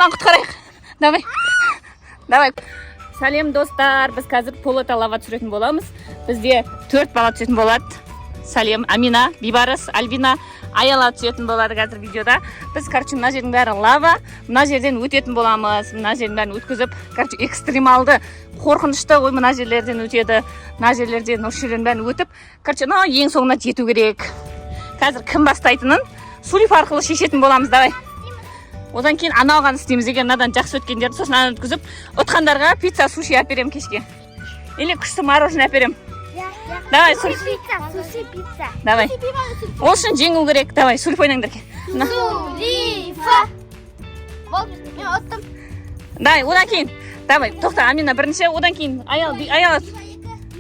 Аяланы құтқарайық. Давай, давай. Сәлем, достар! Біз қазір полота лава түсіретін боламыз. Бізде төрт бала түсетін болады. Сәлем, Амина, Бибарыс, Альбина, Аяла түсетін болады қазір видеода. Біз, короче, мына жердің бәрі лава, мына жерден өтетін боламыз. Мына жердің бәрін өткізіп, короче, экстремалды, қорқынышты ғой. Мына жерлерден өтеді, мына жерлерден, осы жерлердің бәрін өтіп, короче, мына ең соңына жету керек. Қазір кім бастайтынын сулиф арқылы шешетін боламыз. Давай, одан кейін анауған істейміз. Егер мынадан жақсы өткендерді, сосын ананы өткізіп, ұтқандарға пицца, суши әперемін беремін кешке или күшті мороженое әперемін. Давай. Суши пицца, суши пицца. Давай, ол үшін жеңу керек. Давай, сулиф ойнаңдар. Мына. Сулифа. Болды, мен ұттым. Давай, одан кейін, давай, тоқта, Амина бірінші, одан кейін Аял. Аяла,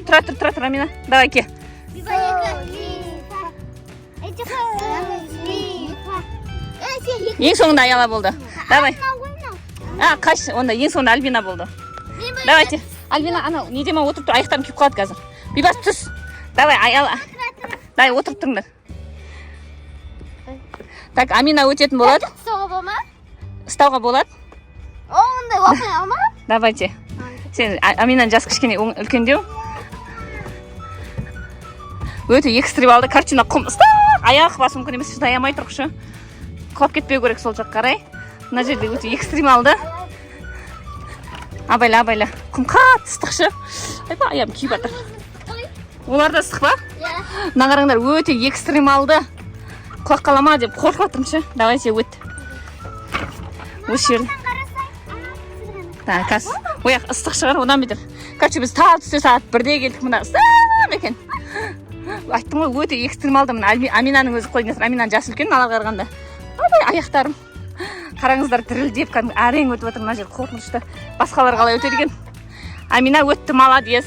тұра тұр, тұра тұр, Амина, давай, ке. Сулифа. Сулифа. Сен екі. Ең соңында Аяла болды. Давай. Мынау ғой, мынау. А, қаш, онда ең соңында Альбина болды. Мен бірінші. Давайте, Альбина, анау неде ма, отырып тұр, аяқтарым күйіп қалады қазір. Бейбарыс, түс. Давай, Аяла, давай, отырып тұрыңдар. Так, Амина өтетін болады. Ұстауға бола ма? Ұстауға болады. О, ондай лапай алма. Давайте, сен, Аминаның жасы кішкене үлкендеу. Өте экстремалды. Короче, мына құм ыстық, аяқ басу мүмкін емес, шыдай алмай тұрықшы, құлап кетпеу керек сол жаққа қарай. Мына жерде өте экстремалды. Абайла, абайла, құм қатты ыстық шы. Айбай, аяғым күйіп жатыр. Олар да ыстық па? Иә. Мына қараңдар, өте экстремалды, құлап қала ма деп қорқып жатырмын шы. Давайте, өт осы жер. Так, қазір ояқ ыстық шығар одан бетер. Короче, біз тал түсте сағат 1-де келдік. Мына ыстық екен, айттым ғой, өте экстремалды. Мына Аминаның өзі қойып жатыр. Аминаның жасы үлкен мыналарға қарағанда. Ойбай, аяқтарым, қараңыздар, дірілдеп кәдімгі әрең өтіп жатыр. Мына жер қорқынышты. Басқалар қалай өтеді екен? Амина өтті, молодец.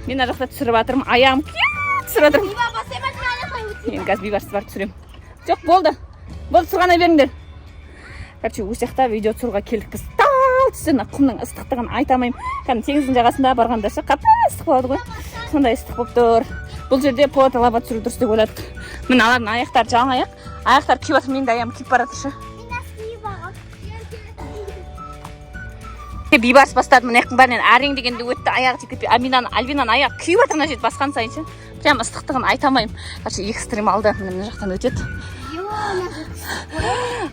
Мен ана жақта түсіріп жатырмын, аяғым күйіп түсіріп жатырмын. Биба, басай ма, мен аяқтай өтейін. Мен қазір Бейбарысты барып түсіремін. Жоқ, болды, болды, сырғанай беріңдер. Короче, осы жақта видео түсіруге келдік біз. Тал түсте мына құмның ыстықтығын айта алмаймын. Кәдімгі теңіздің жағасында барғанда ше, қатты ыстық болады ғой, сондай ыстық болып тұр. Бұл жерде полота лава түсіру дұрыс деп ойладық. Міне, алардың аяқтары жалаң аяқ, аяқтары күйіп жатыр. Менің де аяғым күйіп бара жатыр ше. Мен носки бағам. Бейбарыс бастады. Мына жақтың бәрінен әрең дегенде өтті, аяғы тиіп кетпей. Аминаның, Альбинаның аяғы күйіп жатыр мына жерді басқан сайын ше. Прям ыстықтығын айта алмаймын. Короче, экстремалды. Міне, мына жақтан өтеді.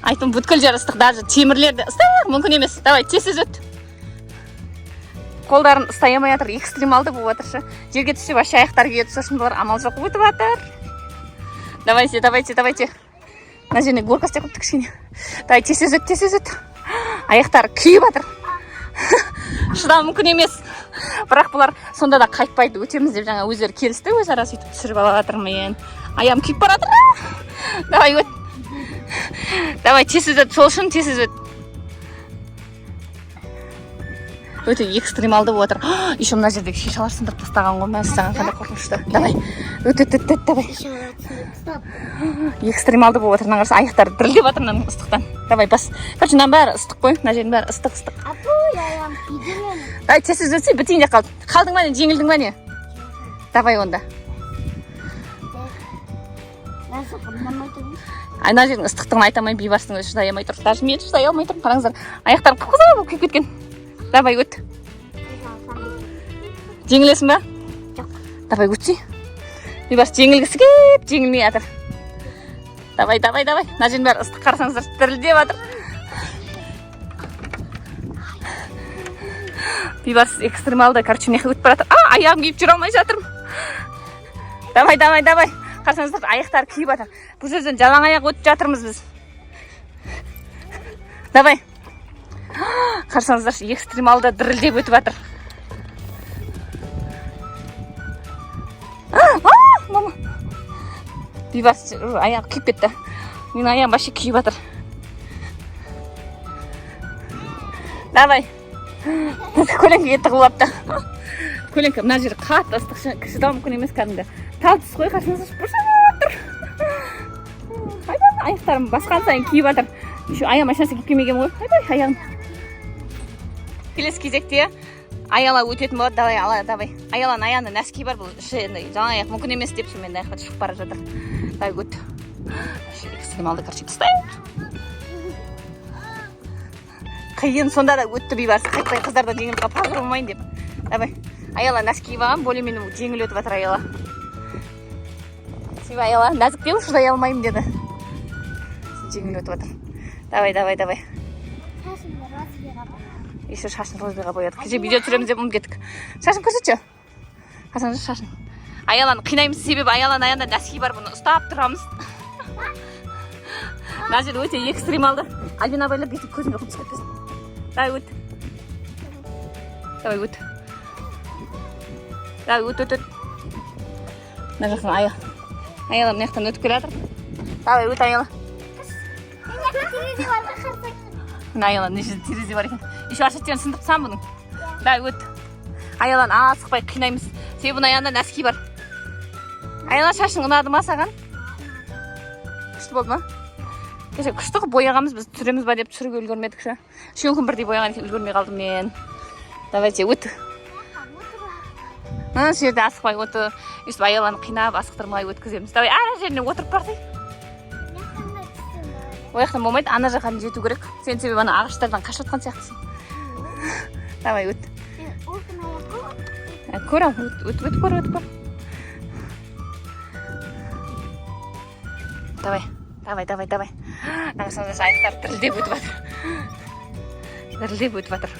Айттым, бүткіл жер ыстық, даже темірлер де ыстық, мүмкін емес. Давай, тез, тез өт. Қолдарын ұстай алмай жатыр, экстремалды болып жатыр ше. Жерге түссе, вообще аяқтары күйеді. Сосын бұлар амал жоқ өтіп жатыр. Давайте, давайте, давайте. Мына жеріне горка істеп қойыпты кішкене. Давай, тез, тез өт, тез, тез өт. Аяқтары күйіп жатыр, шыдау мүмкін емес. Бірақ бұлар сонда да қайтпайды, өтеміз деп жаңа өздері келісті өзара. Сөйтіп түсіріп алып жатырмын мен. Аяғым күйіп бара жатыр. Давай, өт, давай, тез өт. Сол үшін тез өт. Өте экстремалды болып жатыр. Еще мына жердегі шишалар сындырып тастаған ғой. Мәссаған, қандай қорқынышты! Давай, өт, өт, өт, өт, давай. Экстремалды болып жатыр. Мына қараса, аяқтары дірілдеп жатыр мынаның ыстықтан. Давай, бас. Короче, мынаның бәрі ыстық қой, мына жердің бәрі ыстық, ыстық. Апу, аяғым күйді менің. Давай, тез, тез өтсе, бітейін деп қалды. Қалдың ба, не, жеңілдің ба, не? Давай онда. Nasıl ұнамай тұр? Ай, мына жердің ыстықтығын айта алмаймын. Бейбарыстың өзі шыдай алмай тұр, даже мен шыдай алмай тұрмын. Қараңыздар, аяқтарым қып қызыл болып күйіп кеткен. Давай, өт. Жеңілесің ба? Жоқ. Давай, өтсей. Бейбарыс жеңілгісі келіп, жеңілмей жатыр. Давай, давай, давай. Мына жердің бәрі ыстық, қарасаңыздар, дірілдеп жатыр. Бейбарыс экстремалды. Короче, мына жаққа өтіп бара жатыр. А, аяғым күйіп, жүре алмай жатырмын. Давай, давай, давай. Қарасаңыздар, аяқтары күйіп жатыр. Бұл жерден жалаң аяқ өтіп жатырмыз біз. Давай. Қарасаңыздаршы, экстремалды, дірілдеп өтіп жатыр. А, мама! Бейбарыс аяғы күйіп кетті. Менің аяғым вообще күйіп жатыр. Давай. Көлеңкеге тығылып алыпты. Көлеңке. Мына жер қатты ыстық, шыдау мүмкін емес кәдімгі. Тал түс қой, қарасаңыздаршы, бұршып тұр. Айбай, аяқтарым басқан сайын күйіп жатыр. Еще аяғыма ешнәрсе киіп келмеген ғой. Айбай, аяғым. Келесі кезекте Аяла өтетін болады. Давай, Ала, давай. Аяланың аяғында носки бар, бұл іші енді жалаң аяқ мүмкін емес деп, сонымен аяққа шығып бара жатыр. Давай, өт. Экстремалды, короче, ұстайық. Қиын, сонда да өтті Бейбарыс. Қайтпай, қыздардан жеңіліп қалып, позор болмайын деп. Давай. Аяла носки киіп алған, более менее жеңіл өтіп жатыр Аяла. Себебі Аяла нәзіктеу, шыдай алмаймын деді. Жеңіл өтіп жатыр. Давай, давай, давай. Шашымды розовыйға боядым. Еще шашын розовыйға боядық. Кеше видео түсіреміз деп ұмытып кеттік. Шашын көрсетші. Қарасаңызшы, шашын. Аяланы қинаймыз, себебі Аяланың аяғында носки бар, бұны ұстап тұрамыз. Мына жер өте экстремалды. Альбина, абайлап, бүйтіп көзіңе құм түсіп кетпесін. Давай, өт. Давай, өт. Давай, өт, өт, өт. Мына жақтан Аяла мына жақтан өтіп келе жатыр. Давай, өт, Аяла. Мына жақта терезе бар, қарасаң. Мына Аяла, мына жерде терезе бар екен. Еще ар шеттерін сындырып тастаған бұның. Давай, өт. Аяланы асықпай қинаймыз. Себебі бұның аяғында носки бар. Аяла, шашың ұнады ма саған? Күшті болды ма? Кеше күшті қылып бояғанбыз, біз түсіреміз ба деп түсіруге үлгермедік ше. Үшеуін күн бірдей бояған екен, үлгермей қалдым мен. Давайте, өт. Мына жерде асықпай өтіп, өйстіп Аяланы қинап, асықтырмай өткіземіз. Давай, ана жеріне отырып барсай. Мына жақтан да түссем болады. Ол жақтан болмайды, ана жаққа дейін жету керек. Сен себебі ана ағаштардан қашып жатқан сияқтысың. Давай, өт. Мен алтын аяқ қой. Ә, көр ал, өт, өт, өт, көр, өт, көр. Давай, давай, давай, давай. Қарасаңыздаршы, аяқтары дірілдеп өтіп жатыр. Дірілдеп өтіп жатыр.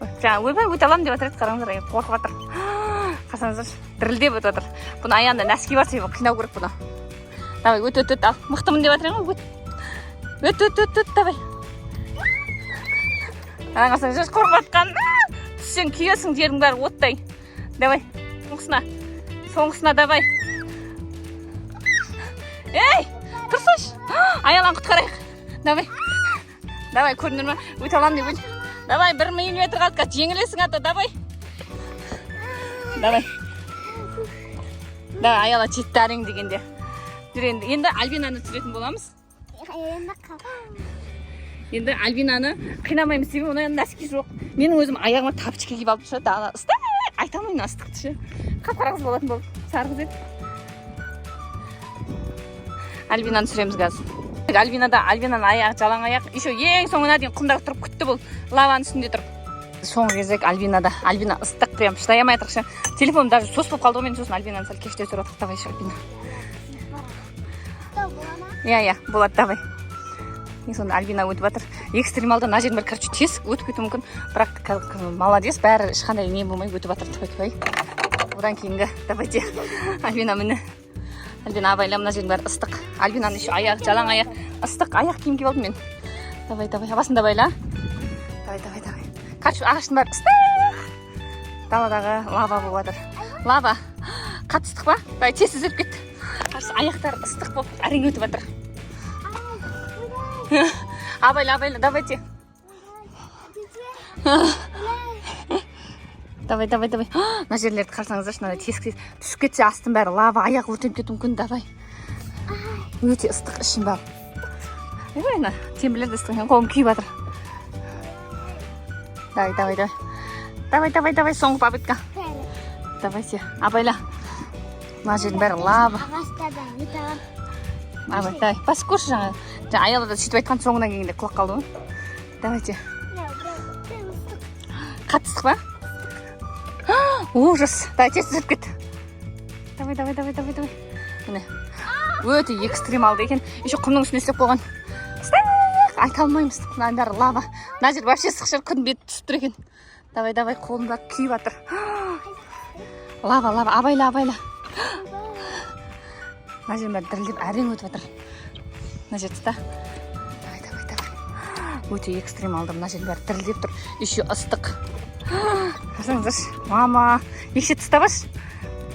Ой, жаңа ойбай, өте аламын деп жатыр еді, қараңыздар, қорқып жатыр. Қарасаңыздаршы, дірілдеп өтіп жатыр. Бұның аяғында носки бар, себебі қинау керек бұны. Давай, өт, өт, өт, ал, мықтымын деп жатыр едің ғой, өт. Өт, өт, өт, өт, давай. Ана қарасаңыздаршы, қорқып жатқан. Түссең күйесің, жердің бәрі оттай. Давай, соңғысына. Соңғысына давай. Ей, тұрсайшы. Аяланы құтқарайық. Давай. Давай, көрдіңдер ма? Өте аламын деп өт. Давай, 1 миллиметр қалды, қазір жеңілесің ата, давай. Давай. Давай, Аяла жетті әрең дегенде. Жүр енді, енді Альбинаны түсіретін боламыз. Енді қал. Енді Альбинаны қинамаймыз, себебі оның носки жоқ. Менің өзім аяғыма тапочка киіп алып шығады, ана ыстық, айта алмаймын ыстықты ше. Қап қара қыз болатын болды, сары қыз еді. Альбинаны түсіреміз қазір. Альбинада, Альбинаның аяғы жалаң аяқ. Еще ең соңына дейін құмда тұрып күтті бұл, лаваның үстінде тұрып. Соңғы кезек Альбинада. Альбина ыстық, прям шыдай алмай жатыр ше. Телефоным даже сос болып қалды ғой мен, сосын Альбинаны сәл кеште түсіріп жатырмық. Давай, Альбина. Ұстау бола ма? Иә, иә, болады, давай. Ең соңында Альбина өтіп жатыр. Экстремалда мына жердің бәрі, короче, тесік, өтіп кетуі мүмкін. Бірақ молодец, бәрі ешқандай не болмай өтіп жатыр. Тфай, тфай. Одан кейінгі, давайте. Альбина, міне. Альбина, абайла, мына жердің бәрі ыстық. Альбинаның еще аяғы жалаң аяқ. Ыстық, аяқ киім киіп алдым мен. Давай, давай, басында байла. Давай, давай, давай. Короче, ағаштың бәрі ыстық. Даладағы лава болып жатыр. Лава. Қатты ыстық па? Давай, тез үзіліп кетті. Ағаш, аяқтары ыстық болып әрең өтіп жатыр. Абайла, абайла, давайте. Давай, давай, давай. Мына жерлерді қарасаңыздаршы, мынандай тесік түсіп кетсе, астың бәрі лава, аяқ өртеніп кетуі мүмкін. Давай. Өте ыстық ішің бәрі. Ойбай, мына темірлер де ыстық екен, қолым күйіп жатыр. Давай, давай, давай. Давай, давай, давай, соңғы попытка. Давайте, абайла. Мына жердің бәрі лава. Ағаштардан өте аламын. Абай, давай, басып көрші жаңа. Жаңа Аяла да сөйтіп айтқан, соңынан келгенде құлап қалды ғой. Давайте. Прям ыстық. Қатты ыстық па? Ужас. Давай, тез үзіліп кет. Давай, давай, давай, давай, давай. Міне. Өте экстремалды екен. Еще құмның үстіне істеп қойған. Ыстық. Айта алмаймын ыстық. Мынаның бәрі лава. Мына жер вообще ыстық шығар, күн беті түсіп тұр екен. Давай, давай, қолым бәрі күйіп жатыр. Лава, лава, абайла, абайла. Мына жердің бәрі дірілдеп әрең өтіп жатыр. Мына жерді ұста. Давай, давай, давай. Өте экстремалды, мына жердің бәрі дірілдеп тұр. Еще ыстық. Қарасаңыздаршы, мама, екі шетті ұстап.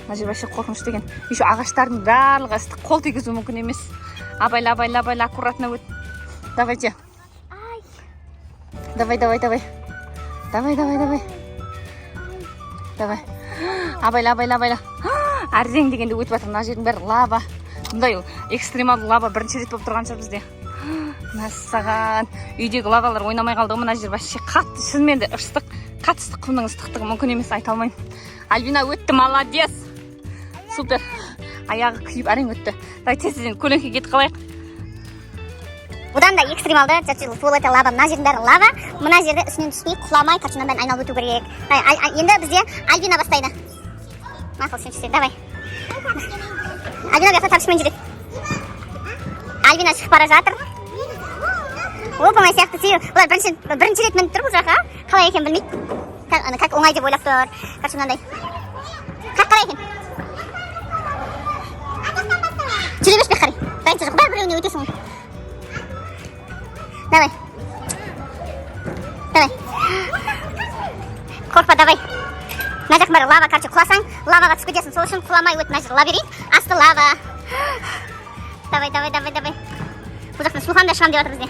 Мына жер вообще қорқынышты екен. Еще ағаштардың барлығы ыстық, қол тигізу мүмкін емес. Абайла, абайла, абайла, аккуратно өт. Давайте. Ай. Давай, давай, давай. Давай, давай, давай. Давай. Абайла, абайла, абайла. Әрең дегенде өтіп жатыр. Мына жердің бәрі лава. Мұндай экстремалды лава бірінші рет болып тұрған шығар бізде. Мәссаған. Үйдегі лавалар ойнамай қалды ғой. Мына жер вообще қатты, шынымен де ыстық. Қатты ыстық, құмның ыстықтығы мүмкін емес, айта алмаймын. Альбина өтті, молодец. Супер. Аяғы күйіп әрең өтті. Давай, тез тезден көлеңкеге кетіп қалайық. Бұдан да экстремалды, пол это лава. Мына жердің бәрі лава, мына жерде үстінен түспей, құламай, короче, мынаның бәрін айналып өту керек. Давай, енді бізде Альбина бастайды. Мақұл, сен түсе, давай. Альбина бұл жақта тапшымен жүреді. Альбина шығып бара жатыр. Оп оңай сияқты, себебі бұлар бірінші рет мініп тұр бұл жаққа, қалай екенін білмейді. Как, ана, как оңай деп ойлап тұр. Короче, мынандай. Как, қалай екен? Жүре берші бері қарай. Разница жоқ, бәрі біреуіне өтесің ғой. Давай. Давай. Қорқпа, давай. Мына жақтың бәрі лава, короче, құласаң, лаваға түсіп кетесің. Сол үшін құламай өт, мына жер лабиринт, асты лава. Давай, давай, давай, давай. Бұл жақтан Сухан да шығамын деп жатыр бізде.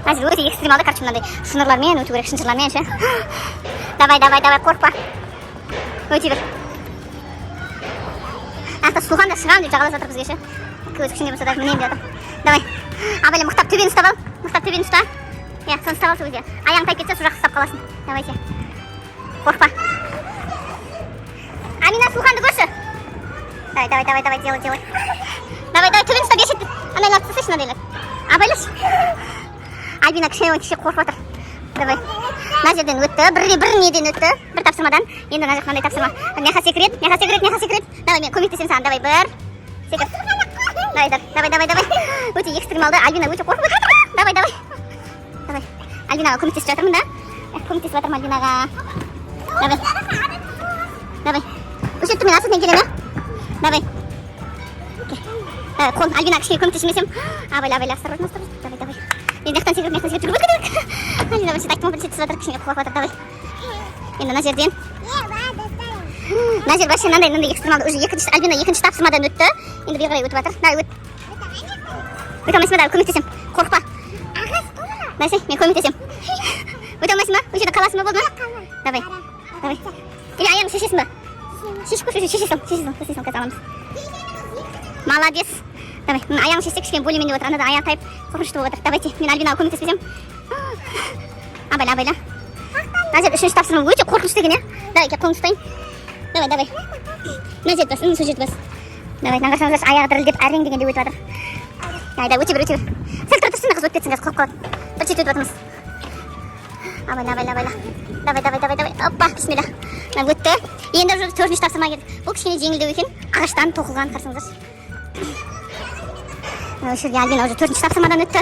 Мына жер өте экстремалды, короче, мынандай шынарлармен өту керек, шынжырлармен ше. Давай, давай, давай, қорықпа. Өте бер. Ақта Сухан да шығамын деп жағалап жатыр бізге ше. Көзі кішкене болса да мінемін деп жатыр. Давай. Абайла, мықтап төбені ұстап ал. Мықтап төбені ұста. Иә, соны ұстап ал сол кезде. Аяғың тайып кетсе, сол жаққа ұстап қаласың. Давайте. Қорықпа. Амина, Сулханды көрші. Давай, давай, давай, давай, делай, делай. Давай, давай, төбені ұста, бер шетті. Анайларды тастайшы, мынандайларды. Абайлашы. Альбина кішкене кішкене қорқып жатыр. Давай. Мына жерден өтті, бір неден өтті, бір тапсырмадан. Енді мына жақ мынандай тапсырма. Мына жаққа секіреді, мына жаққа секіреді, мына жаққа секіреді. Давай, мен көмектесемін саған. Давай, бір. Секір. Давай, давай, давай, давай. Өте экстремалды. Альбина өте қорқып өтіп жатыр. Давай, давай. Давай. Альбинаға көмектесіп жатырмын да. Көмектесіп жатырмын Альбинаға. Давай. Давай. Осы жерде мен астынан келемін, иә? Давай. Давай, қол, Альбина кішкене көмектесемесем. Абайла, абайла, осторожно, осторожно. Давай, давай. Енді жақтан секіріп, мына жақтан секіріп, жүгіріп өтіп. Альбина бірінші айттым ғой, бірінші түсіп жатыр, кішкене қорқып жатыр. Давай. Енді мына жерден. Мына жер вообще мынандай экстремалды. Уже екінші, Альбина екінші тапсырмадан өтті. Енді бері қарай өтіп жатыр. Давай, өт. Өте алмайсың ба? Давай, көмектесемін. Қорықпа. Бәсе, мен көмектесемін. Өте алмайсың ба? Осы жерде қаласың ба, болды ма? Давай. Давай. Или аяғыңды шешесің ба? Шешіп көр, шеше сал, шеше сал, шеше сал, қазір аламыз. Молодец. Давай, мына аяғын шешсек, кішкене более-менее болып жатыр. Анада аяғы тайып, қорқынышты болып жатыр. Давайте, мен Альбинаға көмектеспесем. Абайла, абайла. Мына жер үшінші тапсырма өте қорқынышты екен, иә? Давай, кел, қолыңды ұстайын. Давай, давай. Мына жерді бас, сол жерді бас. Давай, мына қарасаңыздаршы, аяғы дірілдеп, әрең дегенде өтіп жатыр. Айда, өте бер, өте бер. Сәл тұра тұрсын, қыз өтіп кетсін, қазір құлап қалады. Бір шет өтіп жатырмыз. Абайла, абайла, абайла. Давай, давай, давай, давай. Опа, бисмилля. Мына өтті. Енді уже төртінші тапсырма келді. Бұл кішкене жеңілдеу екен. Ағаштан тоқылған, қарасаңыздаршы. Осы жерге Альбина уже төртінші тапсырмадан өтті.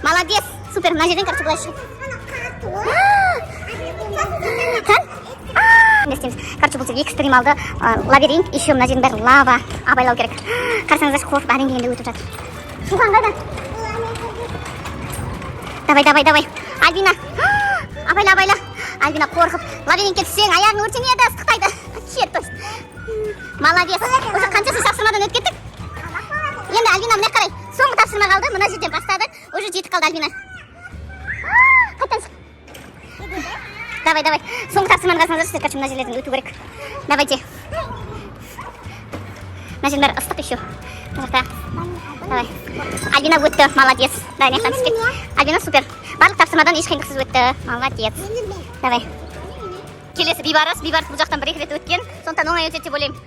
Молодец, супер. Мына жерден, короче, былай шығып. Кән? Не істейміз? Короче, бұл жер экстремалды лабиринт, еще мына жердің бәрі лава, абайлау керек. Қарасаңыздаршы, қорқып әрең дегенде өтіп жатыр. Сухан қайда? Давай, давай, давай. Альбина, абайла, абайла. Альбина қорқып, лабиринтке түссең, аяғың өртенеді, ыстықтайды. Кет, то есть. Молодец. Уже қаншасы тапсырмадан өтіп кеттік? Енді Альбина, мына қарай. Соңғы тапсырма қалды. Мына жерден бастадық. Уже жетіп қалды Альбина. Қайтадан шық. Давай, давай. Соңғы тапсырманы қарасаңыздар, короче, мына жерлерден өту керек. Давайте. Мына жердің бәрі ыстық еще. Мына жақта. Давай. Альбина өтті, молодец. Давай, мына жақтан түсіп кет. Альбина супер. Барлық тапсырмадан еш қиындықсыз өтті. Молодец. Давай. Келесі Бейбарыс. Бейбарыс бұл жақтан бір-екі рет өткен. Сондықтан оңай өтеді деп ойлаймын.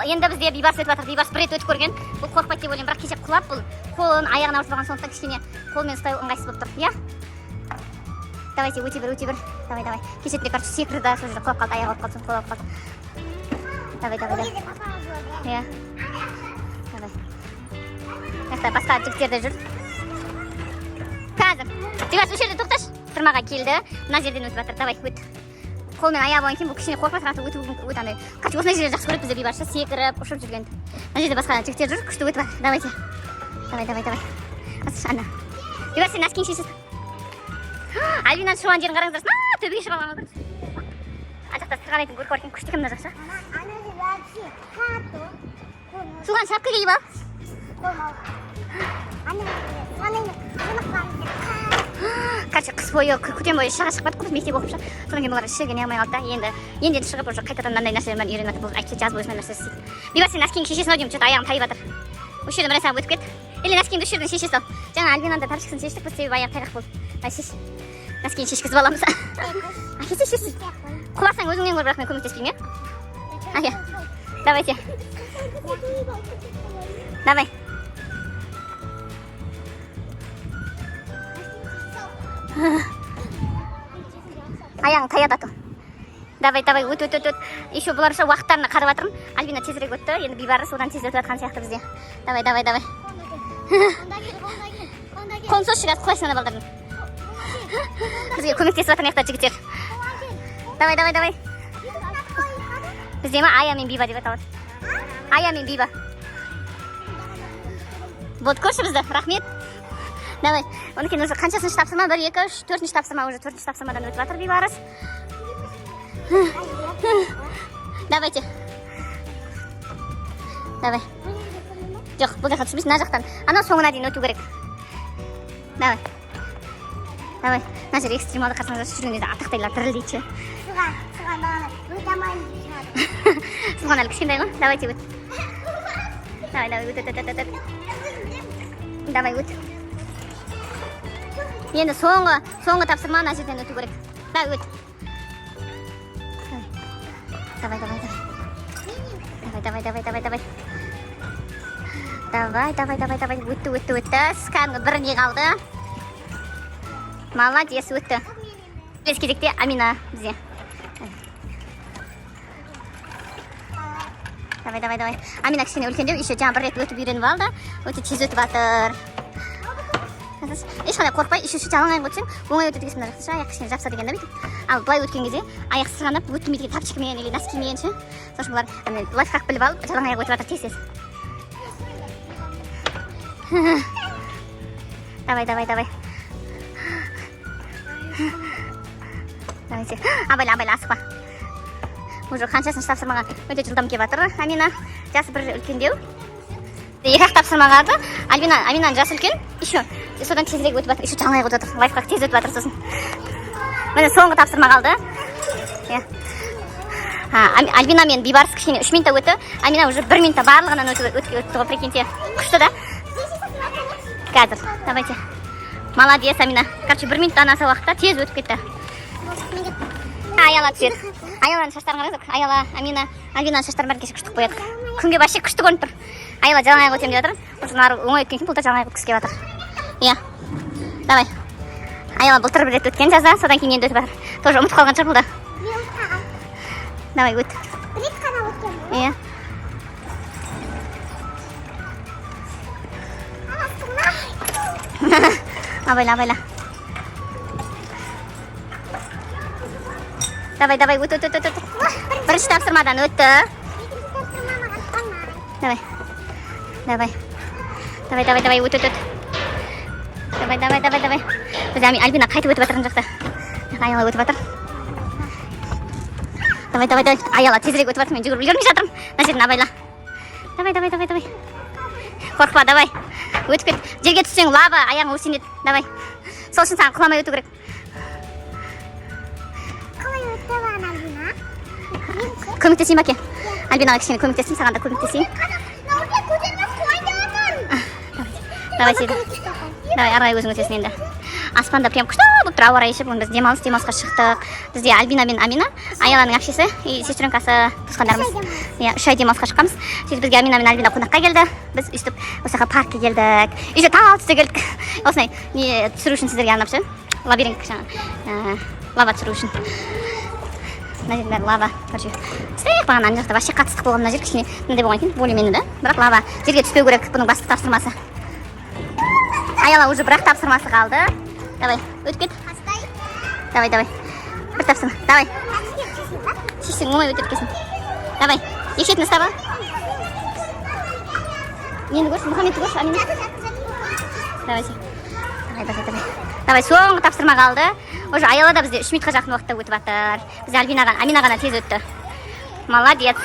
Енді бізде Бейбарыс өтіп жатыр. Бейбарыс бір рет өтіп көрген. Бұл қорықпайды деп ойлаймын. Бірақ кеше құлап, бұл қолын, аяғын ауыртып алған, сондықтан кішкене қолмен ұстау ыңғайсыз болып тұр. Иә? Давайте, өте бер, өте бер. Давай, давай. Кеше түнде, короче, секірді, сол жерде құлап қалды, аяғы ауырып қалды, сосын қолы ауырып қалды. Давай, давай, давай. Иә. Давай. Мына жақта басқа жігіттер де жүр. Қазір. Бейбарыс, осы жерде тоқташы. Тырмаға келді. Мына жерден өтіп жатыр. Давай, өт. Қолмен аяғы болған кейін бұл кішкене қорқып жатыр, өту өте андай. Короче, осындай жерде жақсы көреді бізде Бейбарыс секіріп, ұшып жүргенді. Мына жерде басқа жігіттер жүр, күшті өтіп жатыр. Давайте. Давай, давай, давай. Асыш, ана. Бейбарыс, сен носкиін шешесің. Альбинаның шығған жерін қараңыздаршы. А, төбеге шығып алған ғой. Ана жақта сырғанайтын көркі бар екен, күшті екен мына жақ ше. Суған шапка киіп ал. Короче, қыс бойы, көктем бойы шыға шықпадық қой біз мектеп оқып ше. Содан кейін бұлар ішіге не алмай қалды да. Енді шығып уже қайтадан мынандай нәрселердің бәрін үйреніп жатыр. Бұл әйтпесе жаз бойы осындай нәрсе істейді. Бейбарыс, сен носкиіңді шешесің ау деймін, че-то аяғың тайып жатыр. Осы жерден бір нәрсе өтіп кет. Или носкиіңді осы жерден шеше сал. Жаңа Альбинаның да тапочкасын шештік біз, себебі аяғы тайғақ болды. Ай, шеш. Носкиін шешкізіп аламыз. Әкесі, шешсін. Құласаң өзіңнен көр, бірақ мен көмектеспеймін, иә? Иә. Давайте. Давай. Аяғың таяды, а то. Давай, давай, өт, өт, өт, өт. Еще бұлар ше, уақыттарына қарап жатырмын. Альбина тезірек өтті, енді Бейбарыс одан тез өтіп жатқан сияқты бізде. Давай, давай, давай. Қолын созшы, қазір құлайсың ана балдардың. Бізге көмектесіп жатыр мына жақта жігіттер. Давай, давай, давай. Бізде ма, Ая мен Биба деп аталады. Ая мен Биба. Болды, көрші бізді, рахмет. Давай. Одан кейін уже қаншасыншы тапсырма? Бір, екі, үш, төртінші тапсырма, уже төртінші тапсырмадан өтіп жатыр Бейбарыс. Давайте. Давай. Жоқ, бұл жаққа түспейсің, мына жақтан. Анау соңына дейін өту керек. Давай. Давай. Мына жер экстремалды, қарасаңыздар, жүрген кезде атақтайлар дірілдейді ше. Сұлған әлі кішкентай ғой. Давайте, өт. Давай, давай, өт, өт, өт, өт, өт. Давай, өт. Енді соңғы тапсырма, мына жерден өту керек. Давай, өт. Давай, давай, давай. Давай, давай, давай, давай, давай. Давай, давай, давай, давай. Өтті, өтті, өтті. Кәдімгі бір не қалды. Молодец, өтті. Келесі кезекте Амина бізде. Давай, давай, давай. Амина кішкене үлкендеу, еще жаңа бір рет өтіп үйреніп алды. Өте тез өтіп жатыр. Ешқандай қорықпай, еще жалаң аяқ өтсең, оңай өтеді екенсің. Мына жақта ше, аяқ кішкене жапса деген да бүйтіп. Ал былай өткен кезде аяқ сырғанап өтілмейді екен, тапчикамен или носкимен ше. Сол үшін бұлар ана лайфхак біліп алып, жалаң аяқ өтіп жатыр тез тез. Давай, давай, давай. Давайте. Абайла, абайла, асықпа. Уже қаншасыншы тапсырмаға өте жылдам келіп жатыр Амина. Жасы бір үлкендеу. Екі ақ тапсырма қалды. Альбина, Аминаның жасы үлкен. Еще содан тезірек өтіп жатыр. Еще жалаң аяқ өтіп жатыр. Лайфхак, тез өтіп жатыр сосын. Міне, соңғы тапсырма қалды. Иә. Альбина мен Бейбарыс кішкене 3 минутта өтті. Амина уже 1 минутта барлығынан өтіп өтті ғой, прикиньте. Күшті да? Қазір. Давайте. Молодец, Амина. Короче, 1 минуттан аса уақытта тез өтіп кетті. Аяла түседі. Аяланың шаштарын қараңыздар. Аяла, Амина, Альбинаның шаштарын бәрін кеше күшті қылып қоядық. Күнге вообще күшті көрініп тұр. Аяла жалаң аяқ өтемін деп жатыр. Уже нары оңай өткен кейін бұл да жалаң аяқ өткісі келіп жатыр. Иә. Давай. Аяла былтыр бір рет өткен жазда, содан кейін енді өтіп жатыр. Тоже ұмытып қалған шығар бұл да. Давай, өт. Бір рет қана өткен. Иә. Абайла, абайла. Давай, давай, өт, өт, өт, өт, өт. Бірінші тапсырмадан өтті. Давай. Давай. Давай, давай, давай, өт, өт, өт. Давай, давай, давай, давай. Біз Альбина қайтып өтіп жатыр ана жақта. Аяла өтіп жатыр. Давай, давай, давай. Аяла тезірек өтіп жатыр, мен жүгіріп үлгермей жатырмын. Мына жерден абайла. Давай, давай, давай, давай. Қорықпа, давай. Өтіп кет. Жерге түссең, лава, аяғың өртенеді. Давай. Сол үшін саған құламай өту керек. Қалай өтті ана Альбина? Көмектесейін ба, әке? Альбинаға кішкене көмектестім, саған да көмектесейін. Көтермес, құлайын деп жатырмын. Давай, сен. Давай, ары қарай өзің өтесің енді. Аспанда прям күшті болып тұр ауа райы ше. Бүгін біз демалысқа шықтық. Бізде Альбина мен Амина, Аяланың әпшесі и сестренкасы, туысқандарымыз. Иә, 3 ай демалысқа шыққанбыз. Сөйтіп, бізге Амина мен Альбина қонаққа келді. Біз өйстіп осы жаққа, паркке келдік. Еще тал түсте келдік. Осындай не түсіру үшін сіздерге арнап ше. Лабиринт жаңа. Лава түсіру үшін. Мына жердің бәрі лава. Короче, ыстық бағана ана жақта вообще қатты ыстық болған, мына жер кішкене мындай болған екен, более менее да. Бірақ лава, жерге түспеу керек, бұның басты тапсырмасы. Аяла, уже бір ақ тапсырмасы қалды. Давай, өтіп кет. Давай, давай. Бір тапсырма. Давай. Шешсең, оңай өтеді екенсің. Давай. Екі шетін ұстап ал. Нені көрші, Мұхаммедті көрші, Амина. Давай, сен. Давай, давай, давай. Давай, соңғы тапсырма қалды. Уже Аяла да бізде 3 минутқа жақын уақытта өтіп жатыр. Бізде Альбина ғана, Амина ғана тез өтті. Молодец.